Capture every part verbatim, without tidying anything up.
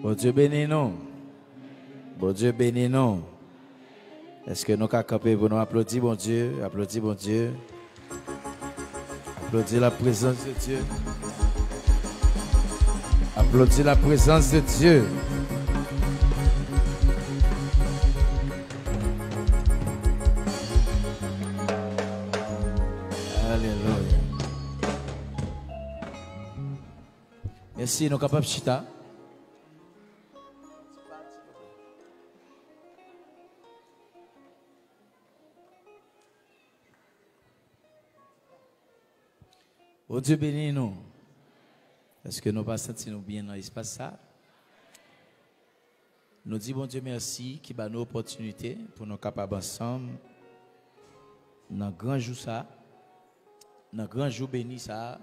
Bondye beni nou. Bondye beni nou. Èske nou ka kanpe pou nou aplodi Bondye? Aplodi Bondye. Aplodi la prezans de Dye. Aplodi la prezans de Dye. Alelouya. Mèsi, nou kapab chita. Bondye beni nou. Èske nou pa santi nou byen nan espas sa? Nou di Bondye mèsi ki ba nou opòtinite pou nou kapab ansanm nan gran jou sa, nan gran jou beni sa,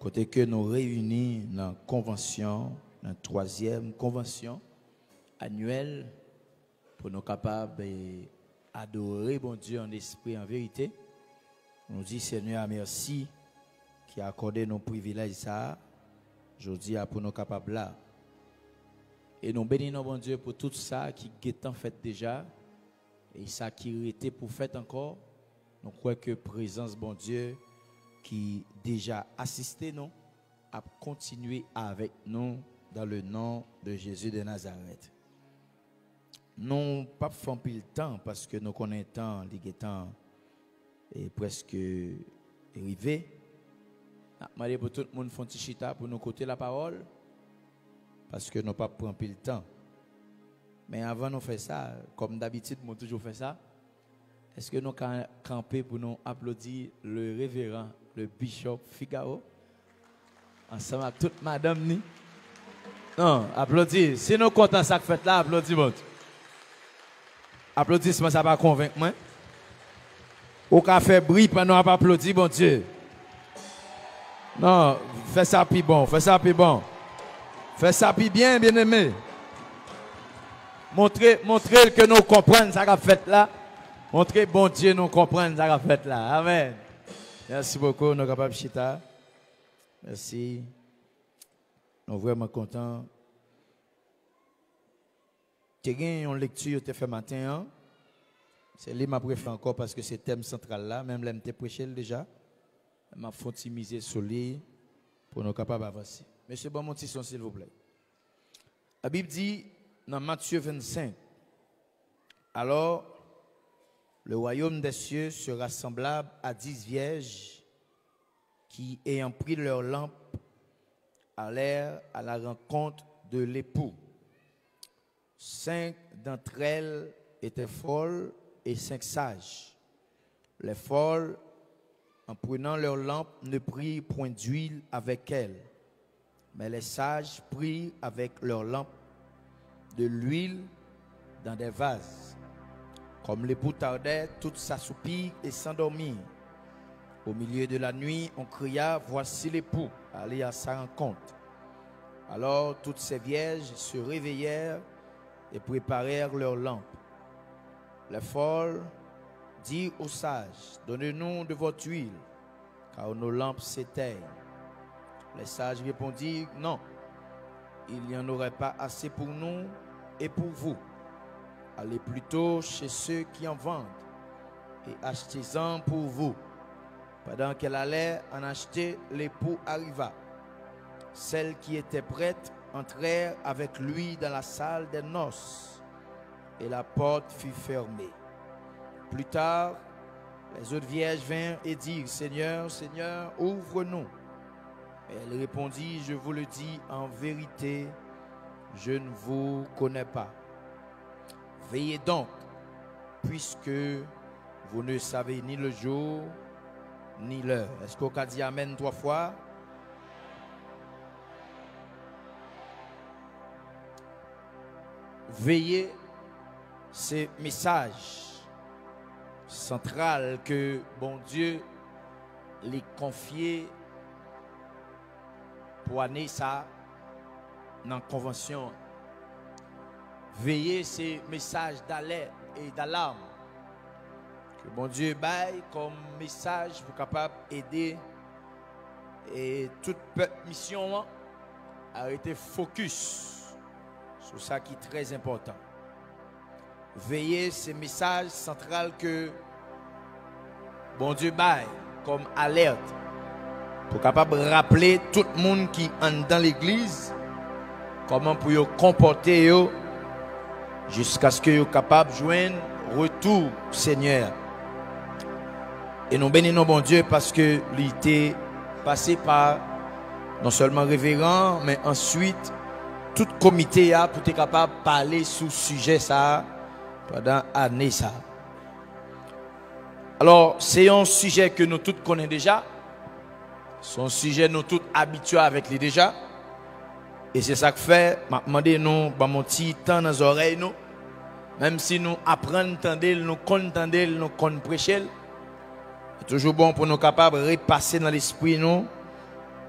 kote ke nou reyini nan konvansyon, nan twazyèm konvansyon anyèl pou nou kapab, eh, adore Bondye an espri, an verite. Nou di Senyè a mèsi ki akòde nou privilèj sa a, jodi a pou nou kapab la. E nou beni non Bondye pou tout sa ki gentan fèt deja, e sa ki rete pou fèt ankò. Nou kwè ke prezans Bondye ki deja asiste nou ap kontinye avèk nou dans le nom de Jésus de Nazareth. Nou p ap fè anpil tan paske nou konnen tan li gentan e prèske rive. N ap mande pou tout moun fè yon ti chita pou nou koute lapawòl, paske nou p ap pran anpil tan. Men avan nou fè sa, kòm dabitid, mwen toujou fè sa, èske nou ka kanpe pou nou aplodi le révérend, le bishop Figaro? Ansanm ak tout madanm ni. Non, aplodi. Si nou kontan sa k fèt la, aplodi Bondye. Aplodisman sa pa konvenk mwen. Ou ka fè bri pandan w ap aplodi Bondye. Non, fè sa pi bon, fè sa pi bon. Fè sa pi byen, byeneme. Montre, montre l ke nou konprann sa k ap fèt la. Montre Bondye nou konprann sa k ap fèt la. Amèn. Mèsi bokou, nou kapab chita. Mèsi. Nou vrèman kontan. Te gen yon lekti yo te fè maten an. Se li m ap refè ankò paske se tèm santral la, menm lè m te preche l deja. M ap fè yon ti mize sou li pou nou kapab avanse. Mesye, ban m yon ti son, silvouplè. Labib di nan Matye vennsenk, Alors, le royaume des cieux sera semblable à dix vierges qui, ayant pris leurs lampes, allèrent à la rencontre de l'époux. Cinq d'entre elles étaient folles et cinq sages. Les folles, en prenant leurs lampes, ne prirent point d'huile avec elles, mais les sages prirent avec leurs lampes de l'huile dans des vases. Comme l'époux tardait, toutes s'assoupirent et s'endormirent. Au milieu de la nuit, on cria, voici l'époux, allez à sa rencontre. Alors toutes ces vierges se réveillèrent et préparèrent leurs lampes. Les folles dirent aux sages, donnez-nous de votre huile, car nos lampes s'éteignent. Les sages répondirent, non, il n'y en aurait pas assez pour nous et pour vous. Allez plutôt chez ceux qui en vendent et achetez-en pour vous. Pendant qu'elle allait en acheter, l'époux arriva. Celles qui étaient prêtes entrèrent avec lui dans la salle des noces, et la porte fut fermée. Plus tard, les autres vierges vinrent et dirent, Seigneur, Seigneur, ouvre-nous. Mais il répondit, je vous le dis en vérité, je ne vous connais pas. Veillez donc, puisque vous ne savez ni le jour, ni l'heure. Èske w ka di amèn twa fwa? Veye, se mesaj santral ke Bondye li konfye pou ane sa a nan konvansyon an. Veye se mesaj dalèt e dalam ke Bondye bay kòm mesaj pou kapab ede e tout pèp misyon an a rete fokis Sou sa ki trè enpòtan. Veye se mesaj santral ke Bondye bay kòm alèt pou kapab raple tout moun ki anndan legliz kòman pou yo konpòte yo jiskaske yo kapab jwenn retou Senyè a. E nou beni non Bondye paske li te pase pa non sèlman reveran, men answit tout komite a pou te kapab pale sou sijè sa a pandan ane sa a. Alò, se yon sijè ke nou tout konnen deja. Se yon sijè nou tout abitye avèk li deja. E se sa k fè, m ap mande nou ban m yon ti tan nan zòrèy nou. Menm si nou aprann tande l, nou konn tande l, nou konn preche l, li toujou bon pou nou kapab repase nan lespri nou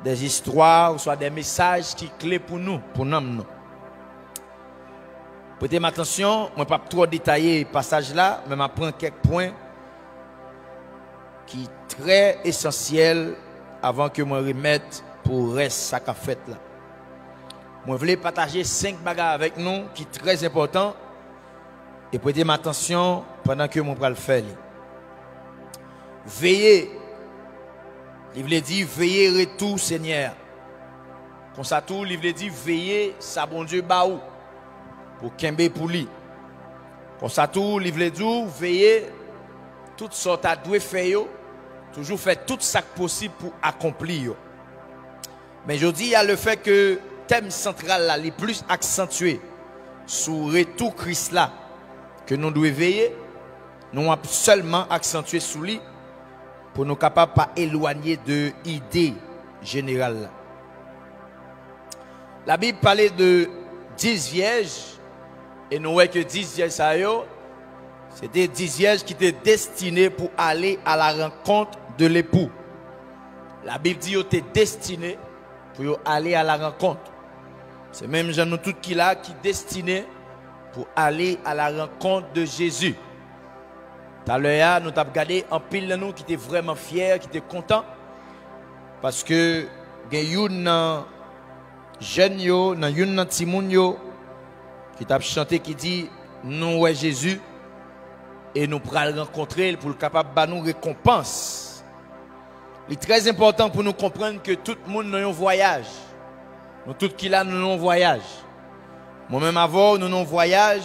de zistwa oswa de mesaj ki kle pou nou, pou nanm nou. Prete m atansyon, mwen p ap twò detaye pasaj la, men m ap pran kèk pwen ki trè esansyèl avan ke mwen remèt pou rès sa k ap fèt la. Mwen vle pataje senk bagay avèk nou ki trè enpòtan, e prete m atansyon pandan ke mwen pral fè li. Veye, li vle di veye retou Senyè a. Konsa tou, li vle di veye sa Bondye ba ou pou kenbe pou li. Konsa tou, li vle di w veye tout sa w ta dwe fè yo, toujou fè tout sa k posib pou akonpli yo. Men jodi a, lefètke tèm santral la, li plis aksantye sou retou Kris la, ke nou dwe veye, nou ap sèlman aksantye sou li pou nou kapab pa elwanye de ide jeneral la. Labib pale de dis vyèj, e nou wè ke dis vyèj sa yo, se te dis vyèj ki te destine pou ale a la rankont de lepou. Labib di yo te destine pou yo ale a la rankont. Se menm jan nou tout ki la, ki destine pou ale a la rankont de Jezi. Talè a, nou t ap gade anpil nan nou ki te vrèman fyè, ki te kontan, paske gen youn nan jèn yo, nan youn nan timoun yo, ki t ap chante, ki di, "Nou wè Jezi, e nou pral rankontre l pou l kapab ba nou rekonpans." Li trè enpòtan pou nou konprann ke tout moun nan yon vwayaj. Nou tout ki la, nou nan yon vwayaj. Mwen menm avè w, nou nan yon vwayaj,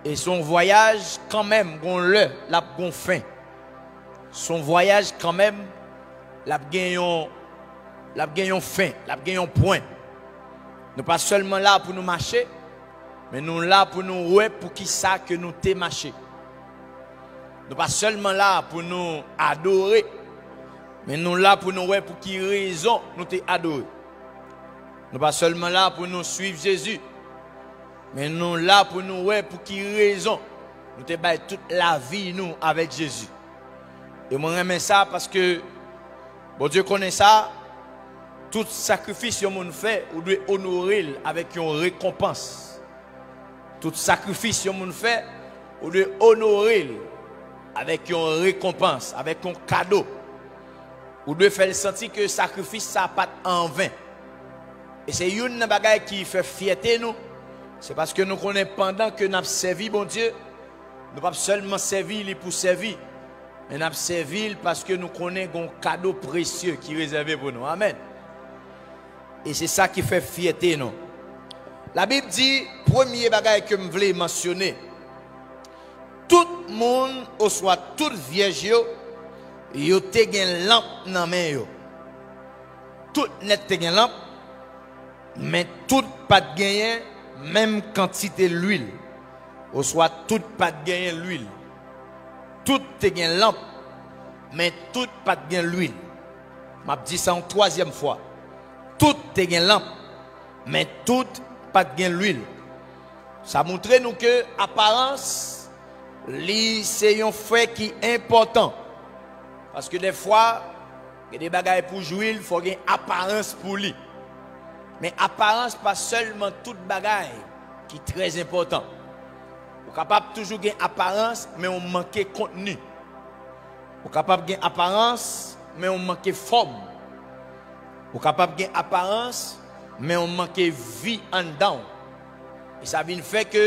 e se yon vwayaj kanmenm, gon lè, l ap gon fen. Se yon vwayaj kanmenm, l ap gen yon, l ap gen yon fen, l ap gen yon pwen. Nou pa sèlman la pou nou mache, men nou la pou nou wè pou ki sa ke nou te mache. Nou pa sèlman la pou nou adore, men nou la pou nou wè pou ki rezon nou te adore. Nou pa sèlman la pou nou swiv Jezi, men nou la pou nou wè pou ki rezon nou te bay tout lavi nou avèk Jezi. E mwen renmen sa paske Bondye konnen sa, tout sakrifis yon moun fè, ou dwe onore l avèk yon rekonpans. Tout sakrifis yon moun fè, ou dwe onore l avèk yon rekonpans, avèk yon kado. Ou dwe fè l santi ke sakrifis sa pa t anven. E se youn nan bagay ki fè fyète nou, se paske nou konnen pandan ke n ap sèvi Bondye, nou p ap sèlman sèvi li pou sèvi, men n ap sèvi l paske nou konnen gen yon kado presye ki rezève pou nou. Amèn. E se sa ki fè fyète nou. Labib di, premye bagay ke m vle mansyone, tout moun oswa tout vyèj yo, yo te gen lanp nan men yo. Tout nèt te gen lanp, men tout pa t genyen menm kantite lwil, oswa tout pa t genyen lwil. Tout te gen lanp, men tout pa t gen lwil. M ap di sa yon twazyèm fwa. Tout te gen lanp, men tout pa t gen lwil. Sa montre nou ke aparans, li se yon fè ki enpòtan. Paske dèfwa, gen de bagay pou jwi l, fò gen aparans pou li. Men aparans pa sèlman tout bagay ki trè enpòtan. Ou kapab toujou gen aparans, men ou manke kontni. Ou kapab gen aparans, men ou manke fòm. Ou kapab gen aparans, men ou manke vi anndan w. E sa vin fè ke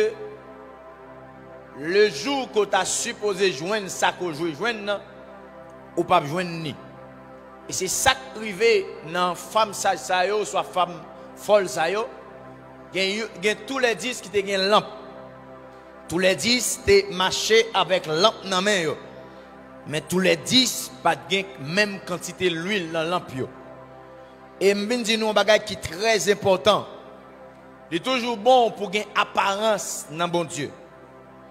lejou ke w ta sipoze jwenn sa ke w jwe jwenn nan, ou p ap jwenn ni. E se sa k rive nan fanm saj sa yo, oswa fanm fòl sa yo. Gen, gen toulèdis ki te gen lanp. Toulèdis te mache avèk lanp nan men yo. Men toulèdis pa t gen menm kantite lwil nan lanp yo. E m vin di nou yon bagay ki trè enpòtan. Li toujou bon pou gen aparans nan Bondye.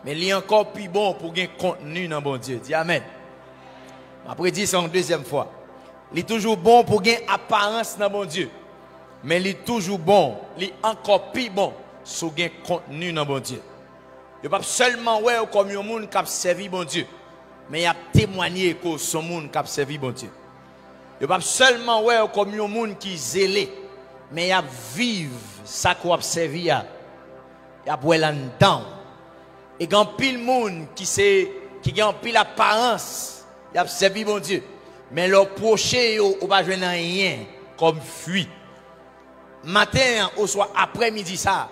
Men li ankò pi bon pou gen kontni nan Bondye. Di amèn. M ap redi sa yon dezyèm fwa. Li toujou bon pou gen aparans nan Bondye. Men li toujou bon, li ankò pi bon si w gen kontni nan Bondye. Yo p ap sèlman wè w kòm yon moun k ap sèvi Bondye, men y ap temwanye ke w se yon moun k ap sèvi Bondye. Yo p ap sèlman wè w kòm yon moun ki zele, men y ap viv sa ke w ap sèvi a. Y ap wè l anndan w. E gen anpil moun ki se, ki gen anpil aparans, y ap sèvi Bondye. Men lè w pwoche yo, ou pa jwenn anyen kòm fwi. Maten an oswa aprèmidi sa,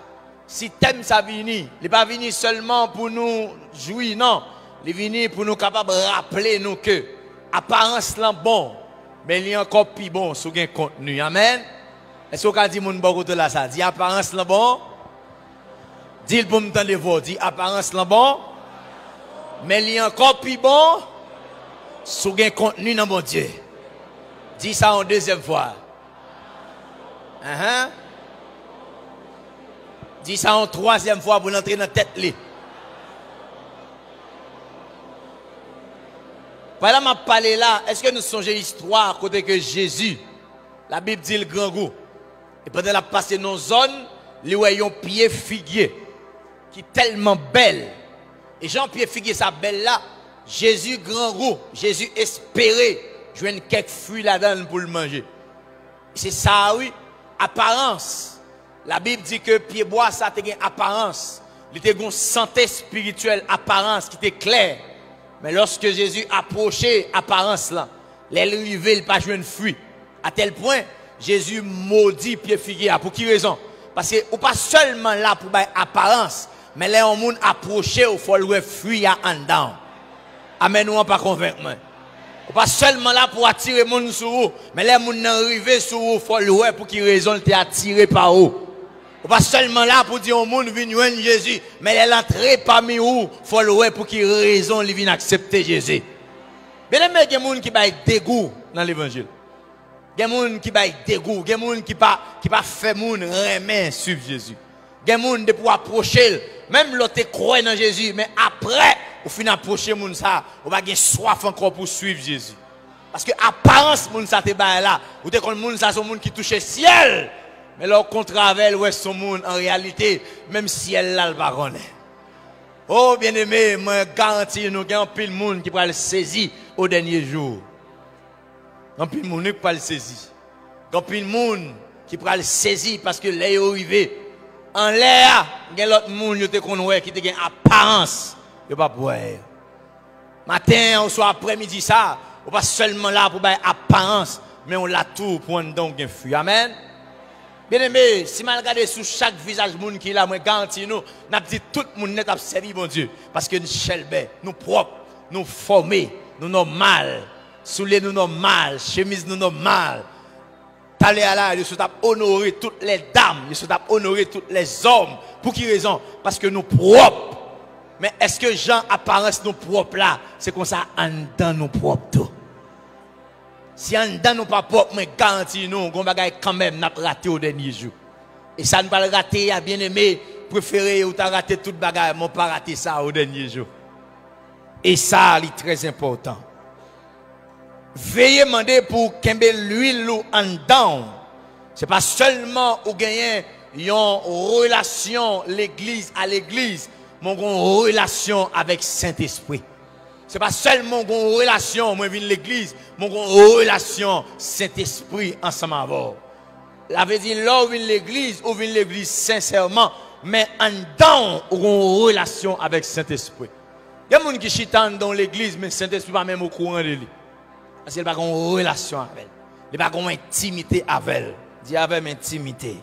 si tèm sa vini, li pa vini sèlman pou nou jwi, non. Li vini pou nou kapab raple nou ke aparans lan bon, men li ankò pi bon si w gen kontni. Amèn. Èske w ka di moun bò kote w la sa? Di, aparans lan bon. Di l pou m tande vwa w. Di, aparans lan bon, men li ankò pi bon si w gen kontni nan Bondye. Di sa yon dezyèm fwa. Ahan. Di sa yon twazyèm fwa pou l antre nan tèt li. Pandan m ap pale la, èske nou sonje istwa kote ke Jezi, Labib di l grangou, e pandan l ap pase nan yon zòn, li wè yon pye figye ki tèlman bèl. E jan pye figye sa bèl la, Jezi grangou, Jezi espere jwenn kèk fwi ladan l pou l manje. Se sa a wi, aparans. Labib di ke pyebwa sa te gen aparans. Li te gen yon sante espirityèl, aparans ki te klè. Men lòske Jezi apwoche aparans lan, lè l rive, li pa jwenn fwi. Atèl pwen, Jezi modi pye figye a. Pou ki rezon? Paske ou pa sèlman la pou bay aparans, men lè yon moun apwoche w, fò l wè fwi a anndan w. Amèn ou an pa konvenk mwen. Ou pa sèlman la pou atire moun sou ou, men lè moun nan rive sou ou, fò l wè pou ki rezon l te atire pa ou. Ou pa sèlman la pou di yon moun vin jwenn Jezi, men lè l antre pami ou, fò l wè pou ki rezon li vin aksepte Jezi. Byeneme, gen moun ki bay degou nan levanjil. Gen moun ki bay degou, gen moun ki pa, ki pa fè moun renmen swiv Jezi. Gen moun, depi w apwoche l, menm lè w te kwè nan Jezi, men apre ou fin apwoche moun sa, ou pa gen swaf ankò pou w swiv Jezi. Paske aparans moun sa te bay la, ou te konn moun sa se yon moun ki touche syèl. Men lè w kontre avè l, ou wè se yon moun, an reyalite, menm syèl la, l pa konnen. O, byeneme, mwen garanti nou, gen anpil moun ki pral sezi o dènye jou. Gen anpil moun, wi, ki pral sezi. Gen anpil moun ki pral sezi paske lè yo rive anlè a, gen lòt moun yo te konn wè ki te gen aparans, yo p ap wè yo. Maten an oswa aprèmidi sa, ou pa sèlman la pou bay aparans, men ou la tou pou anndan w gen fwi. Amèn. Byeneme, si m al gade sou chak vizaj moun ki la, mwen garanti nou, n ap di tout moun nèt ap sèvi Bondye. Paske n chèlbè, nou pwòp, nou fòme, nou nòmal. Soulye nou nòmal, chemiz nou nòmal. Talè a la, yo sot ap onore tout lè dam, yo sot ap onore tout lè zòm. Pou ki rezon? Paske nou pwòp. Men èske jan aparans nou pwòp la, se konsa anndan nou pwòp tou? Si anndan nou pa pwòp, mwen garanti nou, gon bagay kanmenm n ap rate o dènye jou. E sa n pral rate a, byeneme, prefere ou ta rate tout bagay, men w pa rate sa o dènye jou. E sa, li trè enpòtan. Veye mande pou w kenbe lwil ou anndan w. Se pa sèlman ou genyen yon relasyon legliz a legliz, men w gen yon relasyon avèk Sentespri. Se pa sèlman w gen yon relasyon, mwen vin legliz, men w gen yon relasyon Sentespri ansanm avè w. Sa vle di, lè w vin legliz, ou vin legliz sensèman, men anndan w, ou gen yon relasyon avèk Sentespri. Gen moun ki chita anndan yon legliz, men Sentespri pa menm okouran de li. Paske li pa gen yon relasyon avè l. Li pa gen yon entimite avè l. Di avè m, entimite.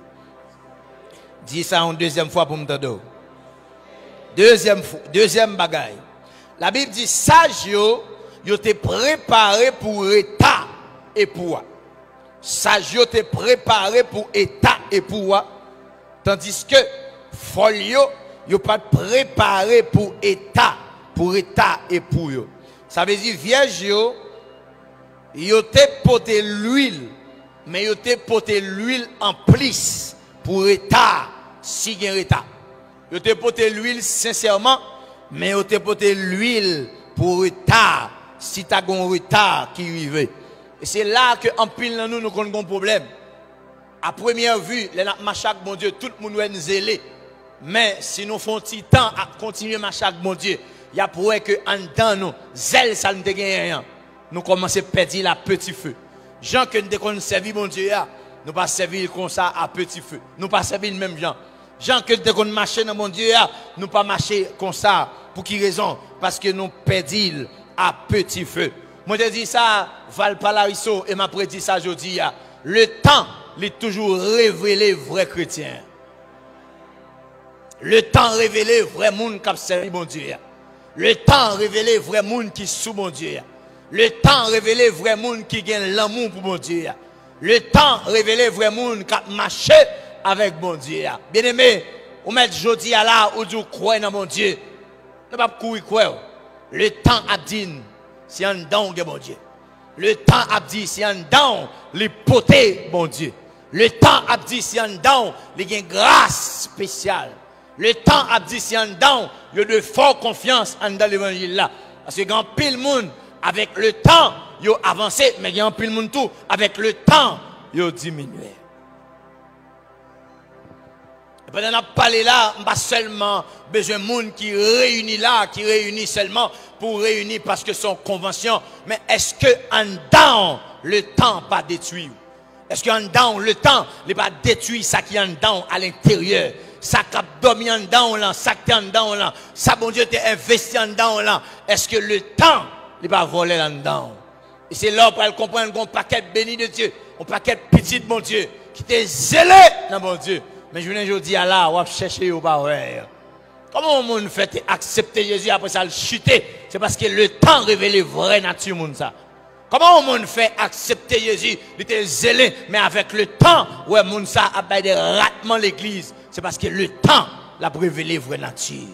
Di sa yon dezyèm fwa pou m tande w. Dezyèm fw-, dezyèm bagay. Labib di, saj yo, yo te prepare pou reta epou a. Saj yo te prepare pou eta epou a. Tandiske fòl yo, yo pa t prepare pou eta, pou reta epou yo. Sa vle di, vyèj yo, yo te pote lwil, men yo te pote lwil anplis pou reta, si gen reta. Yo te pote lwil sensèman, men yo te pote lwil pou reta, si ta gen yon reta ki rive. E se la ke anpil nan nou, nou konn gen pwoblèm. A premyè vi, lè n ap mache ak Bondye, tout moun wè n zele. Men, si nou fè yon ti tan ap kontinye mache ak Bondye, y ap wè ke anndan nou, zèl sa n te genyen an, nou kòmanse pèdi l a peti fe. Jan ke n te konn sèvi Bondye a, nou pa sèvi l konsa a peti fe. Nou pa sèvi l menm jan. Jan ke n te konn mache nan Bondye a, nou pa mache konsa. Pou ki rezon? Paske nou pèdi l a peti fe. Mwen te di sa, Valparaíso, e m ap redi sa jodi a. Letan, li toujou revele vrè kretyen. Letan revele vrè moun k ap sèvi Bondye a. Letan revele vrè moun ki sou Bondye a. Letan revele vrè moun ki gen lanmou pou Bondye a. Letan revele vrè moun k ap mache avèk Bondye a. Byeneme, ou mèt jodi a la, ou di w kwè nan Bondye. Nou p ap kouri kwè w. Letan ap di n si anndan w gen Bondye. Letan ap di si anndan w li pote Bondye. Letan ap di si anndan w li gen gras espesyal. Letan ap di si anndan w yo dwe fè w konfyans anndan levanjil la. Paske gen anpil moun, avèk letan, yo avanse, men gen anpil moun tou, avèk letan, yo diminye. E pandan n ap pale la, m pa sèlman bezwen moun ki reyini la, ki reyini sèlman pou reyini paske se yon konvansyon, men èske anndan w letan pa detwi w? Èske anndan w letan li pa detwi sa ki anndan w alenteryè? Sa k ap dòmi anndan w lan, sa k te anndan w lan, sa Bondye te envesti anndan w lan, èske letan li pa vòlè l anndan w? E se la w pral konprann gen yon pakèt beni de Dye, yon pakèt pitit Bondye ki te zele nan Bondye. Men jounen jodi a la, w ap chèche yo, w pa wè yo. Kòman yon moun fè te aksepte Jezi, apre sa l chite? Se paske letan revele vrè nati moun sa. Kòman yon moun fè aksepte Jezi, li te zele, men avèk letan, w wè moun sa ap bay de ratman legliz? Se paske letan l ap revele vrè nati.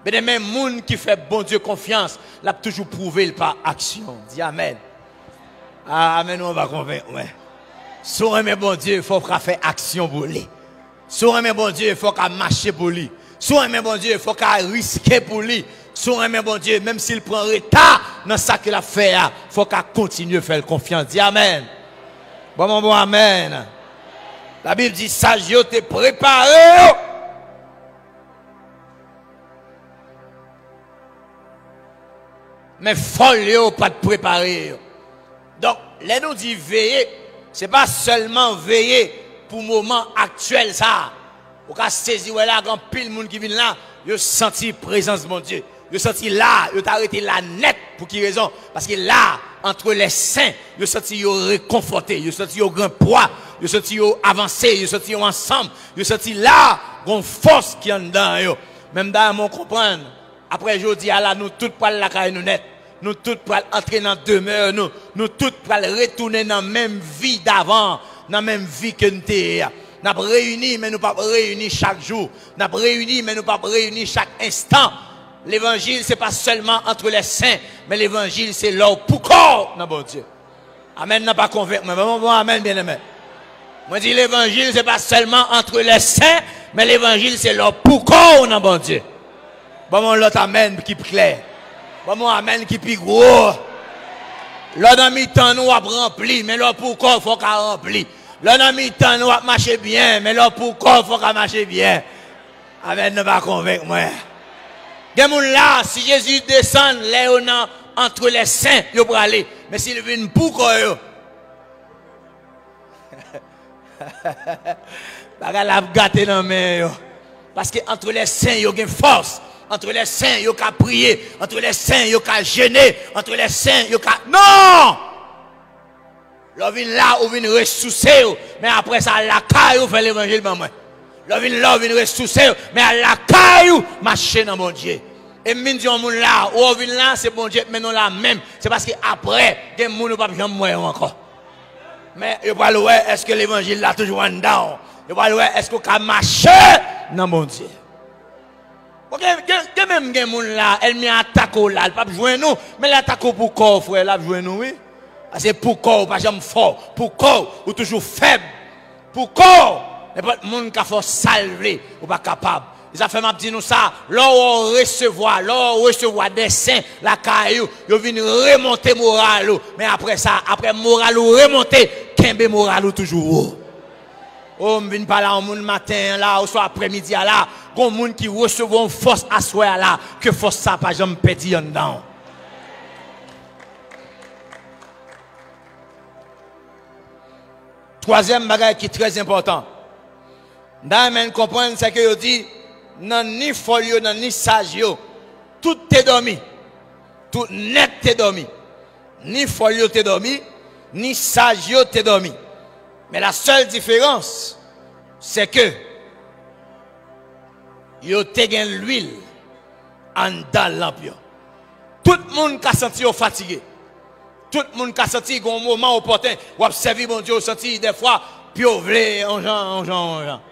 Byeneme, moun ki fè Bondye konfyans, l ap toujou pwouve l pa aksyon. Di amèn. A, amèn ou an pa konvenk mwen. Si w renmen Bondye, fò w ka fè aksyon pou li. Si w renmen Bondye, fò w ka mache pou li. Si w renmen Bondye, fò w ka riske pou li. Si w renmen Bondye, menm si l pran reta nan sa ke l ap fè a, fò w ka kontinye fè l konfyans. Di amèn. Ban mwen bon amèn. Labib di, saj yo te prepare yo. Men fòl yo pa t prepare yo. Donk, lè nou di veye, se pa sèlman veye pou moman aktyèl sa a. Ou ka sezi wè la, gen anpil moun ki vin la, yo santi prezans Bondye. Yo santi la, yo ta rete la nèt. Pou ki rezon? Paske la, entre les saints, yo santi yo rekonfòte, yo santi yo gen pwa, yo santi yo avanse, yo santi yo ansanm, yo santi la, gen yon fòs ki anndan yo. Men m ta renmen w konprann, apre jodi a la, nou tout pral lakay nou nèt. Nou tout pral antre nan demè nou. Nou tout pral retounen nan menm vi davan, nan menm vi ke n te ye a. N ap reyini, men nou p ap reyini chak jou. N ap reyini, men nou p ap reyini chak enstan. Levanjil, se pa sèlman entre les saints, men levanjil, se lè w poukò w nan Bondye. Amèn nan pa konvenk mwen. Ban mwen bon amèn, byeneme. Mwen di levanjil, se pa sèlman entre les saints, men levanjil, se lè w poukò w nan Bondye. Ban mwen yon lòt amèn ki pi klè. Ban mwen yon amèn ki pi gwo. Lè w nan mitan nou, w ap ranpli, men lè w poukò w, fò w ka ranpli. Lè w nan mitan nou, w ap mache byen, men lè w poukò w, fò w ka mache byen. Amèn nan pa konvenk mwen. Gen moun la, si Jezi desann, lè yo nan entre les saints, yo prale. Men si l vin poukò yo, bagay la ap gate nan men yo. Paske entre les saints, yo gen fòs. Entre les saints, yo ka priye. Entre les saints, yo ka jene. Entre les saints, yo ka, non! Lè w vin la, ou vin resouse w. Men apre sa, lakay ou fè levanjil ban mwen. Lè w vin la, w vin resouse w, men al lakay ou, mache nan Bondye. E m vin di yon moun la, ou wè w vin la, se Bondye k mennen w la menm. Se paske apre, gen moun ou p ap janm wè yo ankò. Men yo pral wè èske levanjil la toujou anndan w. Yo pral wè èske w ka mache nan Bondye. Bon, gen, gen, gen menm gen moun la, ènmi an atake w la, li p ap jwenn ou, men li atake w pou kò w, frè, l ap jwenn ou, wi. Paske pou kò w, ou pa janm fò, pou kò w, ou toujou fèb. Pou kò w, nenpòt moun ka fè w sa l vle, ou pa kapab. E sa fè m ap di nou sa, lè w resevwa, lè w resevwa de sen lakay ou, yo vin remonte moral ou. Men apre sa, apre moral ou remonte, kenbe moral ou toujou wo. O, m vin pale a yon moun maten an la, oswa aprèmidi a la, gon moun ki resevwa yon fòs aswè a la, ke fòs sa pa janm pèdi anndan w. Twazyèm bagay ki trè enpòtan, m ta renmen n konprann, se ke yo di, nan ni fòl yo, nan ni saj yo, tout te dòmi. Tout nèt te dòmi. Ni fòl yo te dòmi, ni saj yo te dòmi. Men la sèl diferans, se ke yo te gen lwil anndan lanp yo. Tout moun ka santi yo fatige. Tout moun ka santi gen yon moman opòten, w ap sèvi Bondye, ou santi dèfwa, pye w vle, yon jan, yon jan, yon jan.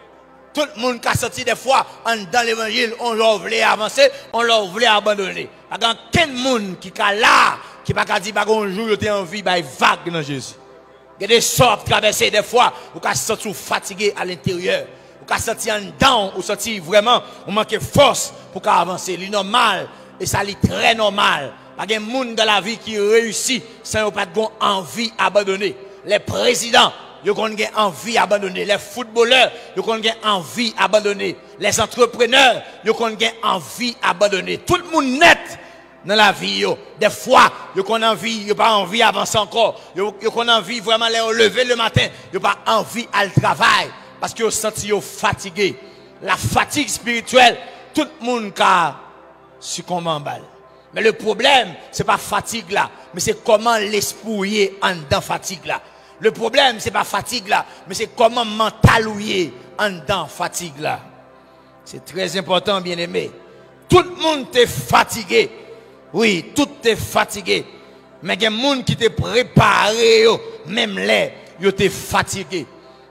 Tout moun ka santi dèfwa, anndan levanjil, yon jan w vle avanse, yon lè w vle abandone. Pa gen ankenn moun ki ka la, ki pa ka di pa gen yon jou yo te anvi bay vag nan Jezi. Gen de sa w ap travèse, dèfwa, ou ka santi w fatige alenteryè. Ou ka santi anndan w, ou santi vrèman, ou manke fòs pou w ka avanse. Li nòmal, e sa li trè nòmal. Pa gen moun dan lavi ki reyisi san yo pa t gon anvi abandone. Lè prezidan, yo konn gen anvi abandone. Lè foutbolè, yo konn gen anvi abandone. Lè antreprenè, yo konn gen anvi abandone. Tout moun nèt nan lavi yo. Dèfwa, yo konn anvi, yo pa anvi avanse ankò. Yo, yo konn anvi vrèman lè yo leve lematen, yo pa anvi al travay. Paske yo santi yo fatige. La fatigue spirituelle, tout moun ka sikonbe anba l. Men le pwoblèm, se pa fatig la, men se kòman lespri w ye anndan fatig la. Le pwoblèm, se pa fatig la, men se kòman mantal ou ye anndan fatig la. Se trè enpòtan, byeneme. Tout moun te fatige. Wi, tout te fatige. Men gen moun ki te prepare yo, menm lè yo te fatige.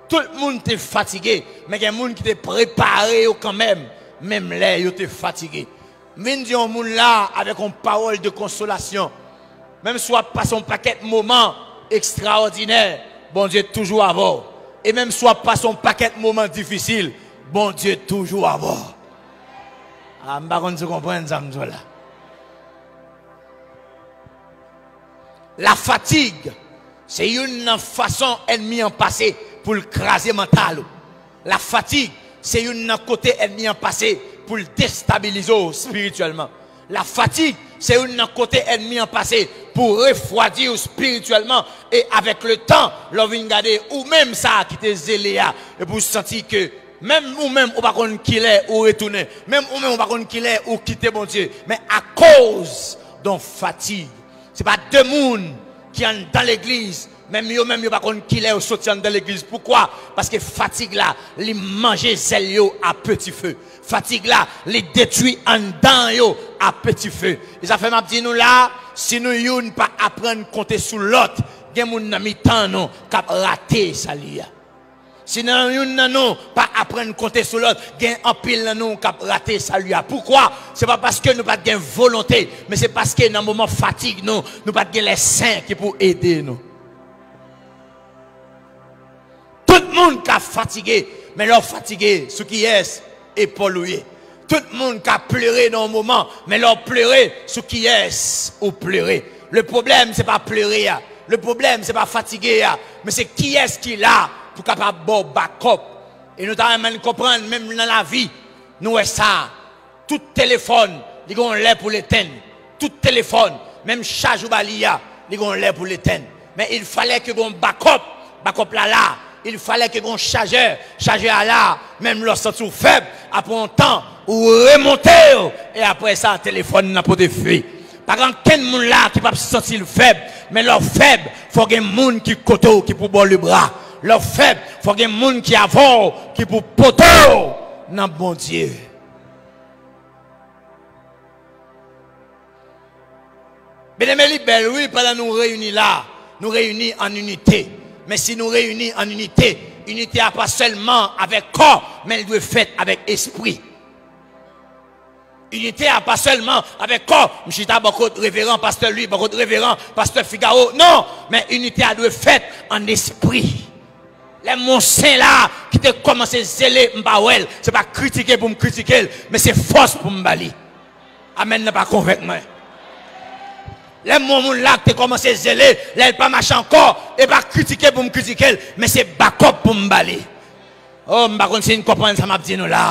Tout moun te fatige, men gen moun ki te prepare yo kanmenm, menm lè yo te fatige. M vin di yon moun la avèk yon pawòl de konsolasyon. Menm si w ap pase yon pakèt moman ekstraòdinè, Bondye toujou avè w. E menm si w ap pase yon pakèt moman difisil, Bondye toujou avè w. A, m pa konn si w konprann sa m di w la. La fatigue, se youn nan fason ènmi an pase pou l kraze mantal ou. La fatigue, se youn nan kote ènmi an pase pou l destabilize w espirityèlman. La fatigue, se youn nan kote ènmi an pase pou refwadi w espirityèlman. E avèk le tan, lè w vin gade ou menm sa a ki te zele a, epi w santi ke menm ou menm ou pa konn kilè ou retounen, menm ou menm ou pa konn kilè ou kite Bondye, men akoz de yon fatig. Se pa de moun ki anndan legliz, menm yo menm yo pa konn kilè yo soti anndan legliz. Poukwa? Paske fatig la, li manje zèl yo a peti fe. Fatig la, li detwi anndan yo a peti fe. E sa fè m ap di nou la, si nou youn pa aprann konte sou lòt, gen moun nan mitan nou k ap rate sali a. Si nan youn nan nou pa aprann konte sou lòt, gen anpil nan nou k ap rate sali a. Poukwa? Se pa paske nou pa t gen volonte, men se paske nan moman fatig nou, nou pa t gen lè sen ki pou ede nou. Tout moun ka fatige, men lè w fatige, sou kiyès epòl ou ye? Tout moun ka plere nan yon moman, men lè w plere, sou kiyès ou plere? Le pwoblèm, se pa plere a. Le pwoblèm, se pa fatige a. Men se kiyès ki la pou kapab ba w bakòp. E nou ta renmen konprann, menm nan lavi, nou wè sa. Tout telefòn, li gen yon lè pou l etenn. Tout telefòn, menm chaj ou ba li a, li gen yon lè pou l etenn. Men il fallait que gen yon bakòp, bakòp la la. Il fallait que gen yon chajè, chajè a la. Menm lè w santi w fèb, apre yon tan, ou remonte w. E apre sa, telefòn nan pote fwi. Pa gen ankenn moun la ki p ap santi l fèb. Men lè w fèb, fò gen moun ki kote w, ki pou ba w lebra. Lè w fèb, fò gen moun ki avè w, ki pou pote w nan Bondye. Byeneme, li bèl, wi, pandan nou reyini la, nou reyini an inite. Men si nou reyini an inite, inite a pa sèlman avèk kò, men li dwe fèt avèk espri. Inite a pa sèlman avèk kò, m chita bò kot reveran pastè Louis, bò kot reveran pastè Figaro, non, men inite a dwe fèt an espri. Lè m wè yon sen la ki te kòmanse zele, m pa wè l, se pa kritike pou m kritike l, men se fòs pou m ba li. Amèn nan pa konvenk mwen. Lè m wè yon moun la ki te kòmanse zele, lè l pa mache ankò, e pa kritike pou m kritike l, men se bakòp pou m ba li. Oh, m pa konn si n konprann sa m ap di nou la.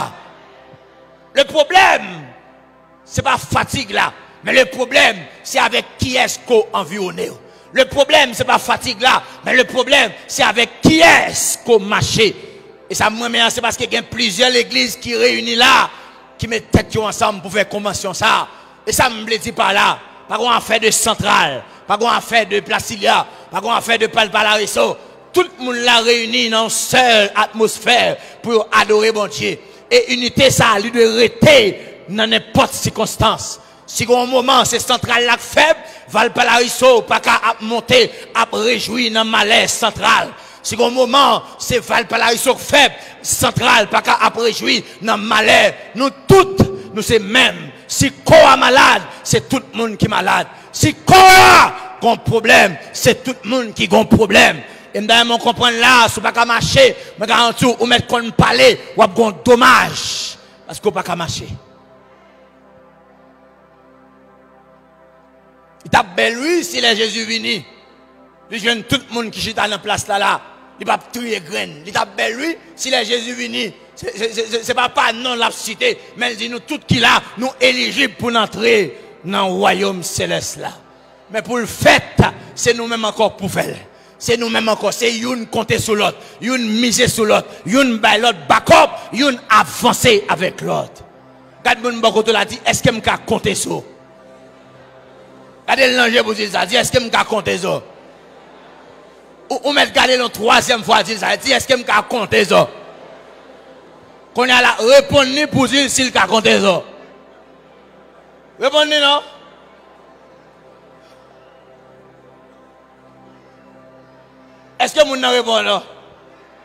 Le pwoblèm, se pa fatig la, men le pwoblèm, se avèk kiyès ke w anviwone w. Le pwoblèm, se pa fatig la, men le pwoblèm, se avèk kiyès ke w mache. E sa m renmen an, se paske gen plizyè legliz ki reyini la, ki met tèt yo ansanm pou fè konvansyon sa a. E sa m vle di pa la, pa gen afè de Santral, pa gen afè de Plasilya, pa gen afè de Valparaíso. Tout moun la reyini nan yon sèl atmosfè pou yo adore Bondye. E inite sa a, li dwe rete nan nenpòt sikonstans. Si gen yon moman se Santral la k fèb, Valparaíso pa ka ap monte, ap rejwi nan malè Santral. Si gen yon moman se Valparaíso k fèb, Santral pa ka ap rejwi nan malè. Nou tout, nou se menm. Si kò a malad, se tout moun ki malad. Si kò a gon pwoblèm, se tout moun ki gon pwoblèm. E m ta renmen w konprann la, si w pa ka mache, mwen garanti w, ou mèt konn pale, w ap gon domaj. Paske w pa ka mache. Li t ap bèl, wi, si lè Jezi vini, li jwenn tout moun ki chita nan plas la la, li p ap triye grenn. Li t ap bèl, wi, si lè Jezi vini, se, se, se, se, se pa pa non l ap site, men l di nou tout ki la, nou elijib pou n antre nan wayòm selès la. Men pou l fèt, se nou menm ankò k pou fè l. Se nou menm ankò, se youn konte sou lòt, youn mize sou lòt, youn bay lòt bakòp, youn avanse avèk lòt. Gad moun bò kote w la, di, èske m ka konte sou ou? Gade l nan je pou di l sa, di, èske m ka konte sou ou? Ou, ou mèt gade l yon twazyèm fwa, di l sa, di, èske m ka konte sou ou? Kounye a la, reponn li pou di l si l ka konte sou ou. Reponn li non. Èske moun nan reponn non?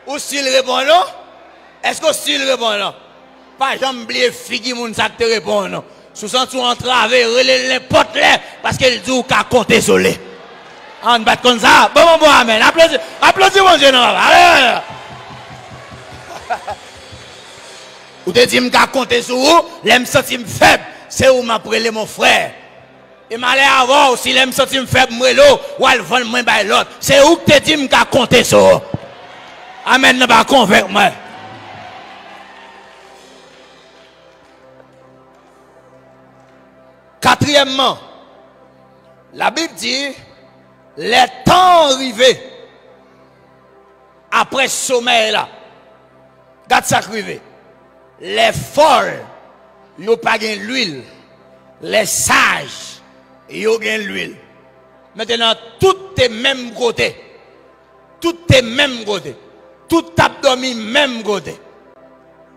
Ou si l reponn non? Èske w si l reponn non? Pa janm bliye figi moun sa k te reponn non. Si w santi w antrave, rele l nenpòt lè, paske l di w ka konte sou li. An, n pa t konn sa? Ban m yon bon amèn. Aplodi, aplodi Bondye non, papa. Alelouya. Ou te di m ka konte sou ou, lè m santi m fèb, se ou m ap rele, mon frè. E malè avè w, si lè m santi m fèb, m rele w, w al vann mwen bay lòt. Se ou k te di m ka konte sou ou. Amèn nan pa konvenk mwen. Katriyèmman, Labib di, lè tan an rive, apre somèy la, gad sa k rive. Lè fòl, yo pa gen lwil. Lè saj, yo gen lwil. Mentnan, tout te menm kote. Tout te menm kote. Tout t ap dòmi menm kote.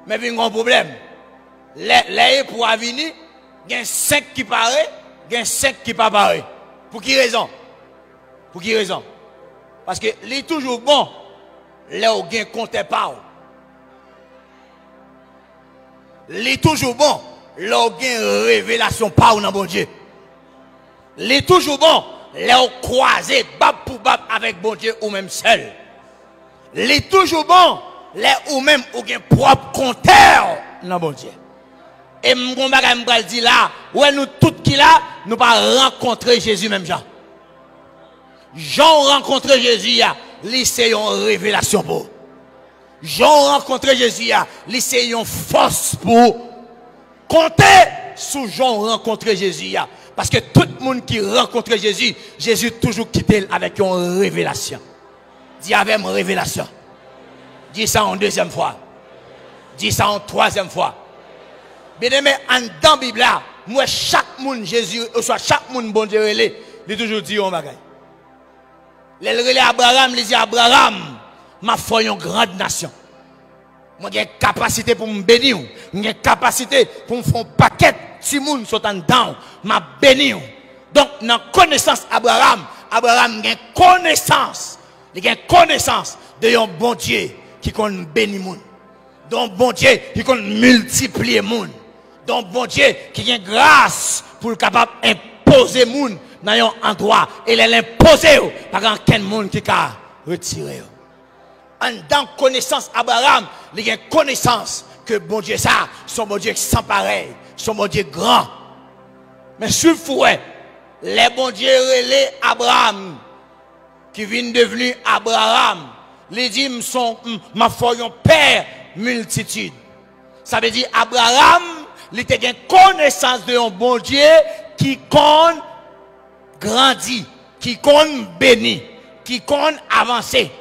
Men vin gen yon pwoblèm. Lè, lè epou a vini, gen senk ki pare, gen senk ki pa pare. Pou ki rezon? Pou ki rezon? Paske li toujou bon lè w gen kontè pa w. Li toujou bon lè w gen revelasyon pa w nan Bondye. Li toujou bon lè w kwaze bab pou bab avèk Bondye ou menm sèl. Li toujou bon lè ou menm ou gen pwòp kontè w nan Bondye. E m gon bagay m pral di la, ou wè nou tout ki la, nou pa rankontre Jezi menm jan. Jan w rankontre Jezi a, li se yon revelasyon pou ou. Jan w rankontre Jezi a, li se yon fòs pou ou. Konte sou jan w rankontre Jezi a. Paske tout moun ki rankontre Jezi, Jezi toujou kite l avèk yon revelasyon. Di avè m, revelasyon. Di sa yon dezyèm fwa. Di sa yon twazyèm fwa. Byeneme, anndan Bib la, m wè chak moun Jezi, oswa chak moun Bondye rele, li toujou di yon bagay. Lè l rele Abraram, li di, Abraram, M ap fè w yon gran nasyon. Mwen gen kapasite pou m beni w. Mwen gen kapasite pou m fè yon pakèt timoun sot anndan w. M ap beni w. Donk, nan konesans Abraram, Abraram gen konesans. Li gen konesans de yon Bondye ki konn beni moun. De yon Bondye ki konn miltipliye moun. De yon Bondye ki gen gras pou l kapab enpoze moun nan yon andwa. E lè l enpoze yo, pa gen ankenn moun ki ka retire yo. Anndan konesans Abraram, li gen konesans ke Bondye sa, se yon Bondye san parèy, se yon Bondye gran. Men swiv pou wè, lè Bondye rele Abraram, ki vin devni Abraram, li di, "M son, m, m ap fè w yon pè miltitid." Sa vle di, Abraram, li te gen konesans de yon Bondye ki konn grandi, ki konn beni, ki konn avanse.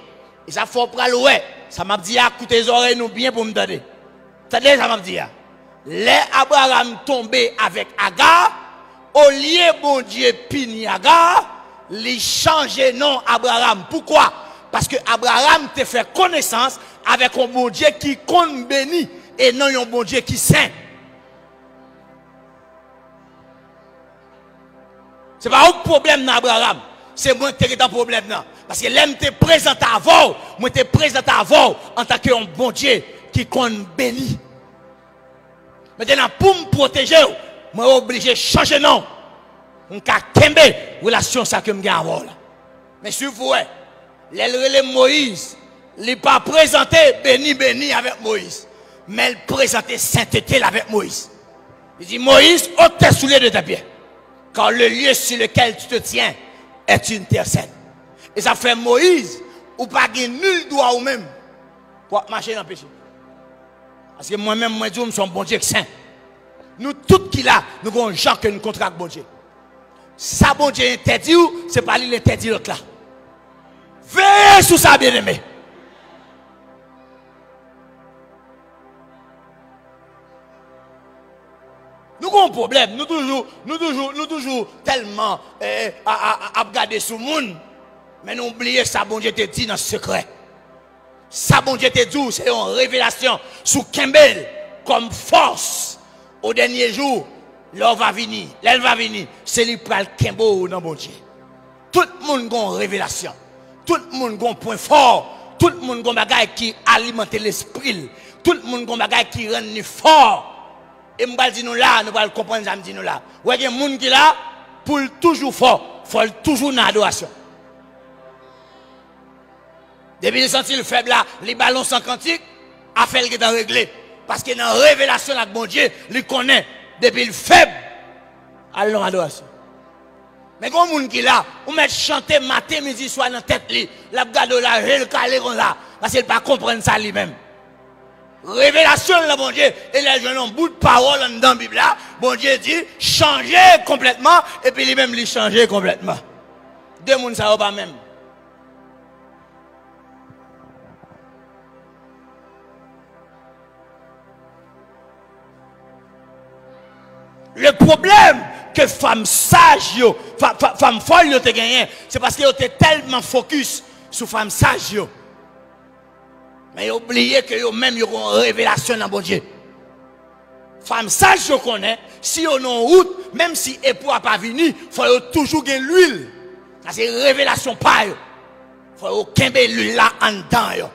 E sa fò w pral wè. Sa m ap di a, koute zòrèy nou byen pou m tande. Tande sa m ap di a. Lè Abraram tonbe avèk Aga, olye Bondye pini Aga, li chanje non Abraram. Poukwa? Paske Abraram te fè konesans avèk yon Bondye ki konn beni e non yon Bondye ki sen. Se pa ou k pwoblèm nan, Abraram. Se mwen k te gentan pwoblèm nan. Paske lè m te prezante avè w, mwen te prezante avè w antanke yon Bondye ki konn beni. Mentnan, pou m pwoteje w, mwen oblije chanje non. M ka kenbe relasyon sa ke m gen avè w la. Men swiv pou wè. Lè l rele Moyiz, li pa prezante beni beni avèk Moyiz, men l prezante sentete l avèk Moyiz. Li di, Moyiz, ôte tes souliers de tes pieds, car le lieu sur lequel tu te tiens est une terre sainte. E sa fè Moyiz, ou pa gen nil dwa ou menm pou w ap mache nan peche. Paske mwen menm, mwen di w, m se yon Bondye k sen. Nou tout ki la, nou gen yon jan ke nou kontre ak Bondye. Sa Bondye entèdi w, se pa li l entèdi lòt la. Veye sou sa, byeneme. Nou gen yon pwoblèm, nou toujou, nou toujou, nou toujou tèlman eh, a- a- a- ap gade sou moun, men nou bliye sa Bondye te di nan sekrè. Sa Bondye te di w, se yon revelasyon. Si w kenbe l kòm fòs, o dènye jou, lè w va vini, lè l va vini, se li k pral kenbe w nan Bondye. Tout moun gon revelasyon. Tout moun gon pwen fò. Tout moun gon bagay ki alimante lespri l. Tout moun gon bagay ki rann li fò. E m pral di nou la, nou pral konprann sa m di nou la. Ou wè gen moun ki la, pou l toujou fò, fò l toujou nan adorasyon. Depi l santi l fèb la, li bal yon san kantik, afè l gentan regle. Paske nan revelasyon l ak Bondye, li konnen, depi l fèb, al nan adorasyon. Men gen yon moun ki la, ou mèt chante maten, midi, swa nan tèt li, l ap gade w la, je l kale konsa, paske l pa konprann sa li menm. Revelasyon l nan Bondye, e lè l jwenn yon bout pawòl anndan Bib la, Bondye di, chanje konplètman, epi li menm li chanje konplètman. De moun sa yo pa menm. Le pwoblèm ke fanm saj yo, fa- fa- fanm fòl yo te genyen, se paske yo te tèlman fokis sou fanm saj yo. Men yo bliye ke yo menm yo gen yon revelasyon nan Bondye. Fanm saj yo konnen, si yo nan wout, menm si epou a pa vini, fò yo toujou gen lwil. Sa se revelasyon pa yo. Fò yo kenbe lwil la anndan yo.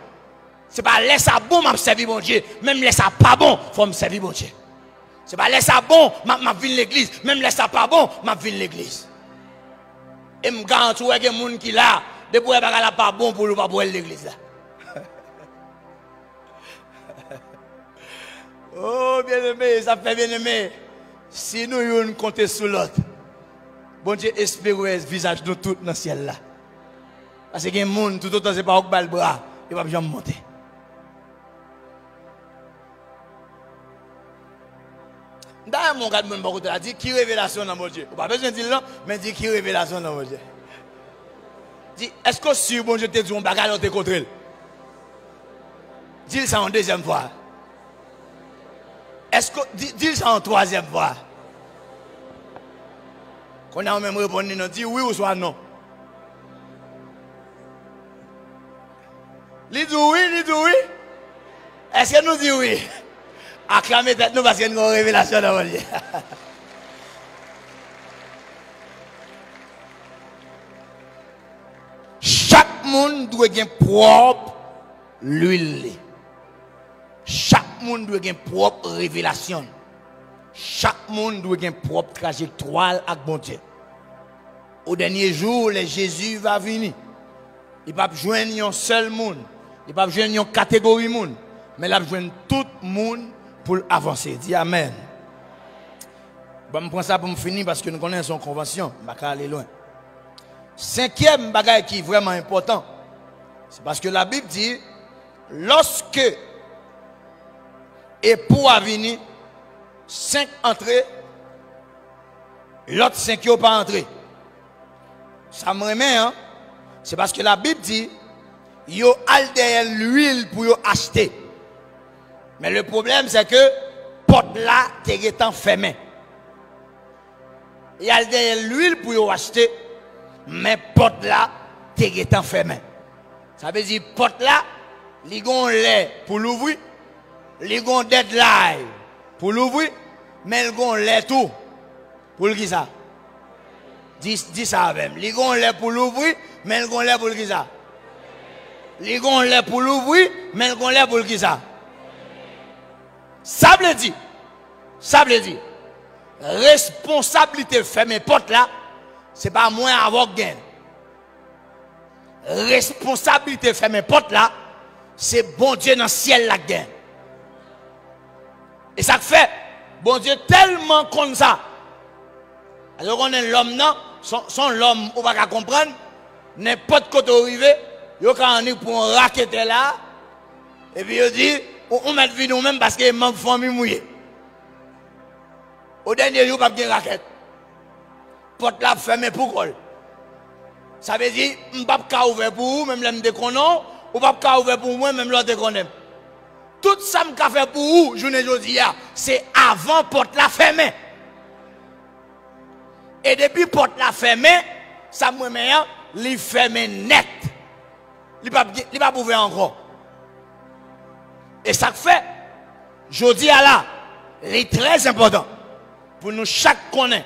Se pa lè sa bon m ap sèvi Bondye, menm lè sa pa bon, fò m sèvi Bondye. Se pa lè sa bon, m ap, m ap vin legliz, menm lè sa pa bon, m ap vin legliz. E m garanti w, gen moun ki la, depi w wè bagay la pa bon pou li, w p ap wè l legliz la. Oh, byeneme, sa fè byeneme. Si nou youn konte sou lòt, Bondye espere wè vizaj nou tout nan syèl la. Paske gen moun, toutotan se pa ou k ba l bra, yo p ap janm monte. M ta renmen w gad moun bò kote w la, di, "Ki revelasyon nan Bondye?" Ou pa bezwen di l non, men di, "Ki revelasyon nan Bondye?" Di, "Èske w si Bondye te di w yon bagay lè w te kontre l?" Di l sa yon dezyèm fwa. Èske, di, di l sa yon twazyèm fwa. Kounye a ou menm reponn li non, di wi oswa non. Li di w wi, li di w wi. Èske nou di wi? Aklame tèt nou paske nou gen yon revelasyon nan Bondye. Chak moun dwe gen pwòp lwil li. Chak moun dwe gen pwòp revelasyon l. Chak moun dwe gen pwòp trajektwa l ak Bondye. O dènye jou, lè Jezi va vini, li p ap jwenn yon sèl moun, li p ap jwenn yon kategori moun, men l ap jwenn tout moun pou l avanse. Di amèn. Bon, m pran sa pou m fini paske nou konnen se yon konvansyon, m pa ka ale lwen. Senkyèm bagay ki vrèman enpòtan, se paske Labib di, lòske epou a vini, senk antre, lòt senk yo pa antre. Sa m renmen an, se paske Labib di, yo al dèyè lwil pou yo achte. Men le pwoblèm, se ke pòt la te gentan fèmen. Y al dèyè lwil pou yo achte, men pòt la te gentan fèmen. Sa vle di pòt la, li gon lè pou louvri, li gon deadline pou louvri, men l gon lè tou. Pou l kisa? Di, di sa avè m. Li gon lè pou louvri, men l gon lè pou l kisa? Li gon lè pou louvri, men l gon lè pou l kisa? Sa vle di, sa vle di, responsablite fèmen pòt la, se pa mwen avè w k gen. Responsablite fèmen pòt la, se Bondye nan syèl la k gen. E sa k fè, Bondye tèlman konn sa. Paske w konnen lòm nan, se yon, se yon lòm ou pa ka konprann, nenpòt kote w rive, yo ka annik pran yon raketè la, epi yo di, ou, ou mèt vini ou menm paske e manm fanmi m ou ye. O dènye jou, p ap gen rakèt. Pòt la ap fèmen pou kò l. Sa vle di, m p ap ka ouvè pou ou, menm lè m te konnen w, ou p ap ka ouvè pou mwen, menm lè w te konnen m. Tout sa m ka fè pou ou, jounen jodi a, se avan pòt la fèmen. E depi pòt la fèmen, sa m renmen an, li fèmen nèt. Li p ap gen, li p ap ouvè ankò. E sa k fè, jodi a la, li trè enpòtan pou nou chak konnen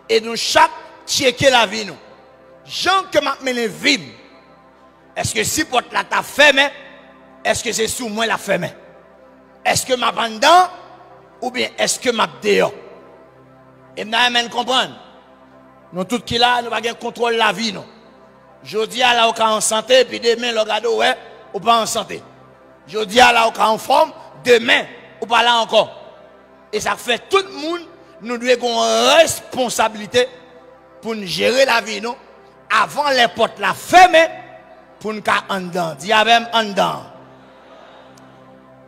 e nou chak tcheke lavi nou. Jan ke m ap mennen vi m, èske si pòt la ta fèmen, èske se sou mwen l ap fèmen? Èske m ap anndan oubyen èske m ap deyò? E m ta renmen n konprann, nou tout ki la, nou pa gen kontwòl lavi nou. Jodi a la, ou ka an sante, epi demen, lè w gade, w wè, ou pa an sante. Jodi a la, ou ka anfòm, demen, ou pa la ankò. E sa k fè tout moun, nou dwe gen yon responsablite pou n jere lavi nou avan lè pòt la fèmen pou n ka anndan. Di avè m, anndan.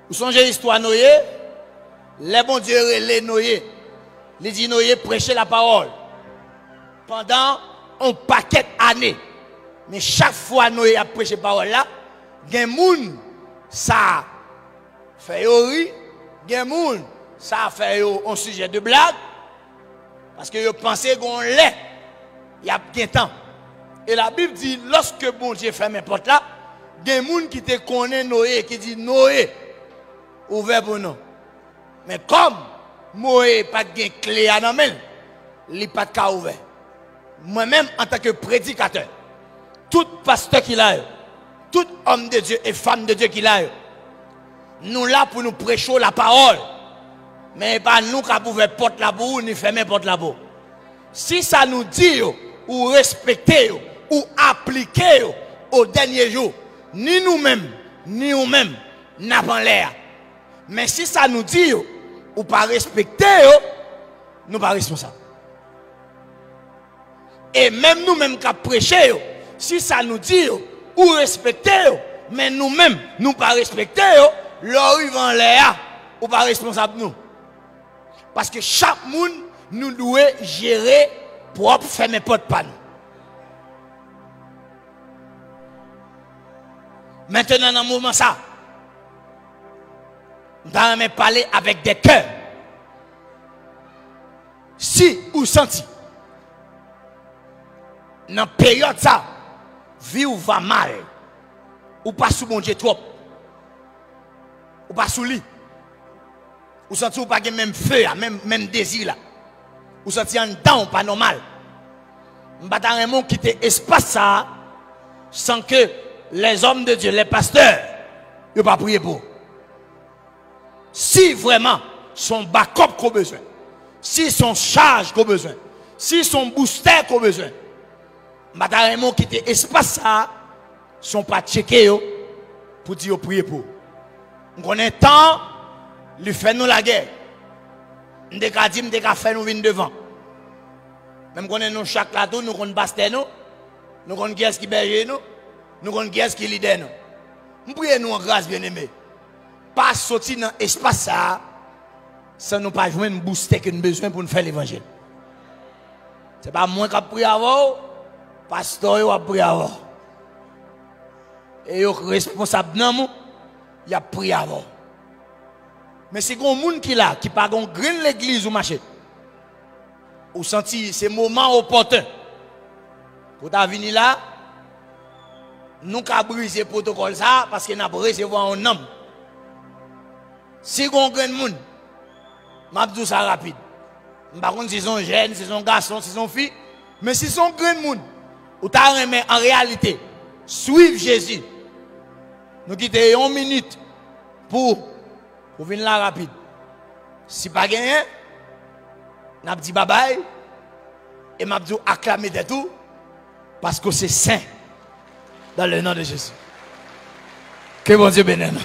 Ou sonje istwa Noye? Lè Bondye rele Noye, li di Noye preche lapawòl pandan yon pakèt ane. Men chak fwa Noye ap preche pawòl la, gen moun sa fè yo ri, gen moun sa fè yo yon sijè de blag, paske yo panse gen yon lè y ap gen tan. E Labib di, lòske Bondye fèmen pòt la, gen moun ki te konnen Noye, ki di, Noye, ouvè pou nou. Men kòm Noye pa t gen kle a nan men l, li pa t ka ouvè. Mwen menm, antanke predikatè, tout pastè ki la yo, tout òm de Dye e fanm de Dye ki la yo, nou la pou nou preche w lapawòl. Men e pa nou k ap ouvè pòt la pou ou, ni fèmen pòt la pou ou. Si sa nou di yo, ou respekte yo, ou aplike yo, o dènye jou, ni nou menm, ni ou menm, n ap anlè a. Men si sa nou di yo, ou pa respekte yo, nou pa responsab. E menm nou menm k ap preche yo, si sa nou di yo, ou respekte yo, men nou menm, nou pa respekte yo, lè w rive anlè a, ou pa responsab nou. Paske chak moun, nou dwe jere pwòp fèmen pòt pa nou. Mentenan, nan moman sa, m ta renmen pale avèk de kè. Si ou santi, nan peryòd sa, vi w va mal, Ou pa sou Bondye twòp. Ou pa sou li. Ou santi ou pa gen menm fe a, menm, menm dezi la. Ou santi anndan w pa nòmal. M pa ta renmen w kite espas sa a san ke les hommes de Dieu, les pasteurs, yo pa priye pou ou. Si vrèman se yon bakòp ke w bezwen, si se yon chaj ke w bezwen, si se yon boustè ke w bezwen, m pa ta renmen w kite espas sa a san w pa tcheke yo pou di yo priye pou ou. M konnen tan an, li fè nou lagè. M te ka di, m te ka fè nou vin devan. Men m konnen nou chak la tou, nou konn pastè nou, nou konn kiyès ki bèje nou, nou konn kiyès ki lidè nou. M priye nou an gras, byeneme. Pa soti nan espas sa a san nou pa jwenn boustè ke n bezwen pou n fè levanjil. Se pa mwen k ap priye avè w, pastè yo ap priye avè w. E yo k responsab nanm ou, y ap priye avè w. Men si gen yon moun ki la, ki pa gen yon grenn legliz ou mache, ou santi se moman opòten pou w ta vini la, nou ka brize pwotokòl sa a paske n ap resevwa yon nanm. Si gen yon grenn moun, m ap di w sa rapid. M pa konn si se yon jèn, si se yon gason, si se yon fi, men si se yon grenn moun, ou ta renmen an reyalite swiv Jezi, nou kite yon minit pou ou vin la rapid. Si pa genyen, n ap di babay e m ap di w aklame tèt ou paske w se sen. Dans le nom de Jésus. Ke Bondye beni nou.